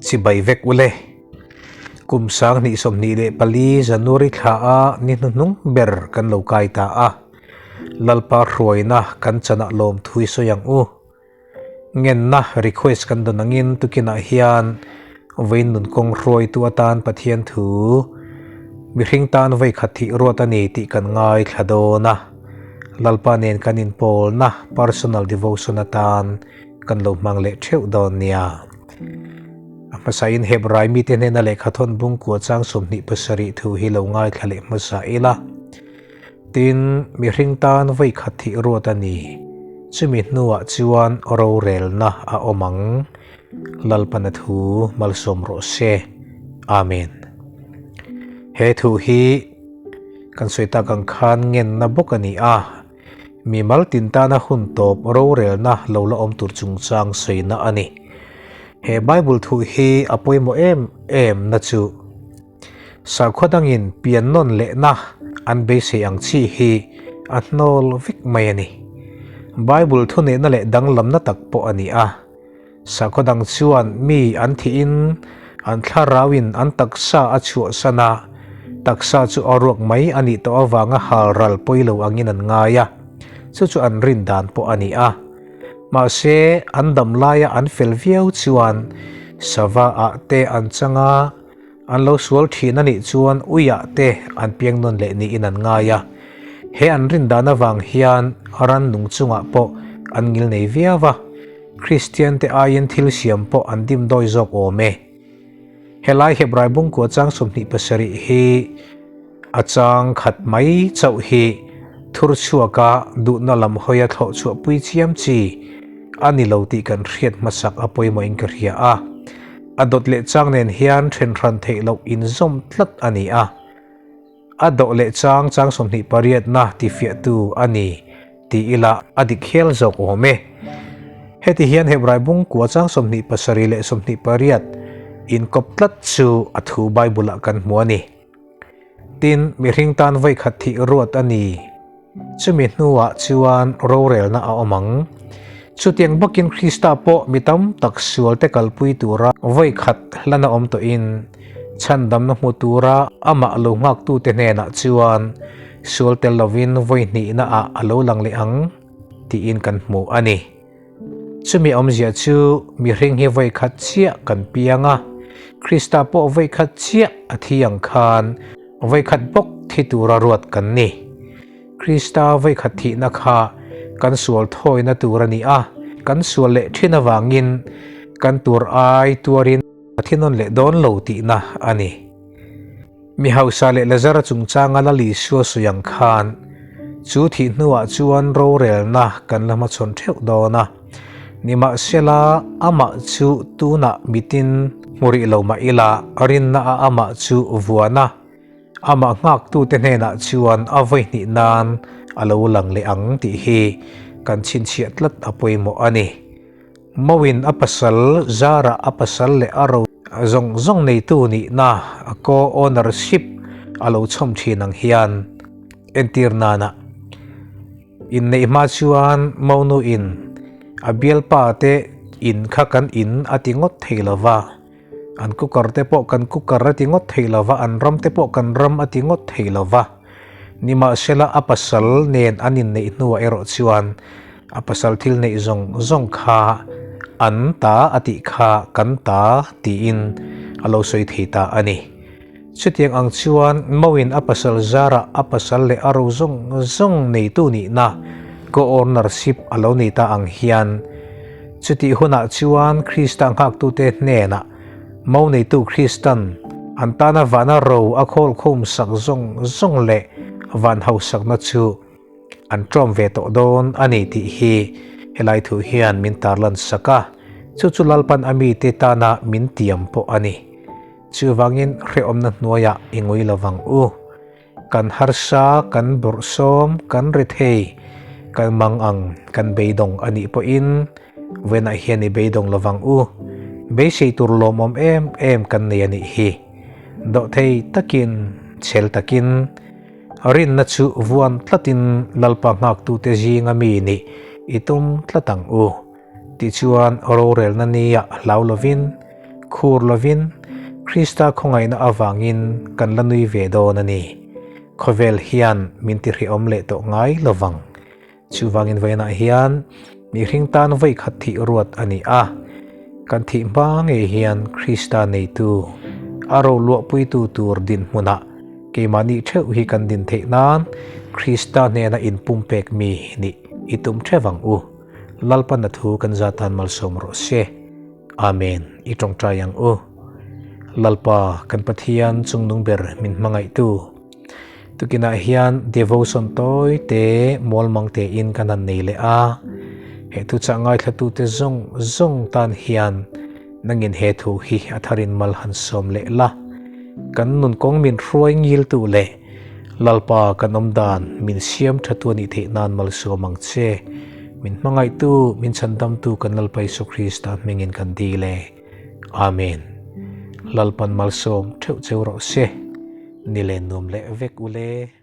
Chibai vek ule. Kum 2024 January thla a ni hnuhnung ber kan lo kai ta a. Lalpa hruaina kan chanah lawm thui sawi ang u. Ngenna request kan dawn angin tukinah hian vawiin nun kawng hruaitu atan Pathian thu mihring tan vawi khat thih ruat a ni tih kan ngaithla dawn a. Lalpa nen kan inpawlna personal devotion atan kan lo hmang leh theuh dawn nia. A hmasain Hebrai mite hnena lehkhathawn bungkua chang 27 thu hi lo ngaithla leh hmasa ila. Tin, mihring tan vawi khat thih ruat a ni. Chumi hnuah chuan rorelna a awm ang. Lalpana thu malsawm rawh se. Amen. He thu hi kan sawi tak ang khan ngenna bawk a ni a. Mi mal tin tana hun tawp rorelna lo la awm tur chungchang sawina a ni. He Bible thu hi a pawimawh em em na chu Sakhaw dangin pian nawn lehna an beisei ang chi hi a hnawl vek mai a ni. Bible thuneihna leh danglamna tak pawh a ni a. Sakhaw dang chuan mi an thihin an thlarauin an taksa a chhuahsan a, taksa chu a ruak mai a nih tawh avanga halral pawi lo angin an ngai a, chu chu an rin dan pawh a ni a. Mahse, an dam laia an fel viau chuan sava ah te an chang a, An lo sual thin a nih chuan uiah te an piang nawn leh niin an ngai a. He an rin dan avang hian ran nung chungah pawh an ngil nei viau a, Kristian te aiin thil siam pawh an dim dawi zawk awm e. Helai Hebrai bungkua chang 27 hi a chang khat mai chauh hi thur chhuaka duhna lam hawia thlawh chhuah pui chiam chi a ni lo tih kan hriat hmasak a pawimawhin ka hria a. A dawt leh chang nen hian then hran theih loh inzawm tlat a ni a. A dawh leh chang chang 28 na tifiahtu a ni ti ila a dik hial zawk awm e. Heti hian Hebrai bungkua chang 27 leh 28 inkawp tlat chu a thu Bible-ah kan hmu a ni. Tin, mihring tan vawi khat thih ruat a ni. Chumi hnuah chuan rorelna a awm ang. Chutiang bawkin Krista pawh mi tam tak sualte kalpui tura vawi khat hlana awm tawhin, chhandamna hmu tura amah lo nghaktute hnenah chuan sual tel lovin vawi hnihna ah a lo lang leh ang tiin kan hmu a ni. Chumi awmzia chu mihring hi vawi khat chiah kan piang a, Krista pawh vawi khat chiah a thi ang khan vawi khat bawk thi tura ruat kan ni. Krista vawi khat thihna kha kan sual thawina tur a ni a, kan sual leh thin avangin kan tur ai tuarin a thi nawn leh dawn lo tihna a ni. Mi hausa leh Lazara chungchanga Lal Isua sawi ang khan, chu thih hnuah chuan rorelna kan la hmachhawn theuh dawn a. Nimahsela, amah chu tunah mitin hmu rih lo mah ila, rinna a amah chu vuan a, amah nghaktute hnenah chuan a vawi hnih nan a lo lang leh ang tih hi kan chhinchhiah tlat a pawimawh a ni. Mawin a pasal, Zara a pasal leh a ro zawng zawng neitu nihna a co-ownership a lo chhawm thin ang hian entir nana inneih hma chuan Monu in a bialpa te in kha kan in a ti ngawt thei lova, an cooker te pawh kan cooker a ti ngawt thei lova, an ram te pawh kan ram a ti ngawt thei lova. Nimahsela a pasal nen an inneih hnuah erawh chuan a pasal thil neih zawng zawng kha an ta a tih kha kan ta tiin a lo sawi thei ta a ni. Chutiang ang chuan Mawin a pasal zarah a pasal leh a ro zawng zawng neitu nihna co-ownership a lo nei ta ang hian chutih hunah chuan Krista nghaktute hnenah Mo neitu Kristan an tana vana ro a khawlkhawm sak zawng zawng leh van hausakna chu an ṭawm ve tawh dawn a ni tih hi helai thu hian min tarlan sak a, chu chu Lalpan a mite tana min tiam pawh a ni. Chuvangin hrehawmna hnuaiah i ngui lovang u. Kan harsa, kan bawrhsawm, kan rethei, kan mangang, kan beidawng a nih pawhin vawiinah hian i beidawng lovang u. Beisei tur lawmawm em em kan nei a nih hi. Dawhthei takin, chhel takin, rinna chu vuan tlatin Lalpa nghaktute zinga mi nih i tum tlat ang u. Tichuan rorelna nia hlau lovin. Khur lovin Krista khawngaihna avangin kan la nui ve dawn a ni. Khawvel hian min tihrehawm leh tawh ngai lovang. Chuvangin vawiinah hian mihring tan vawi khat thih ruat a ni a. Kan thih hma ngei hian Krista neitu, a roluahpuitu tur dinhmunah keimahni theuh hi kan din theih nan Krista hnena inpumpek mi nih i tum theuh ang u. Lalpan a thu kan za tan malsawm rawh se. Amen. I tawngtai ang u. Lalpa kan Pathian chungnung ber min hmangaihtu. Tukinah hian devotion tawi te mualmang te in kan han nei leh a. He thu chah ngaithlatute zawng zawng tan hian nangin he thu hi a tharin mal han sawm leh la. Kan nun kawng min hruai ngiltu leh Lalpa kan awm dan min siam thatu a nih theih nan malsawm ang che. Min hmangaihtu, min chhandamtu kan Lalpa Isu Krista hmingin kan dil e. Amen. Lalpan malsawm theuh cheu rawh se. Ni len nuam leh vek ule.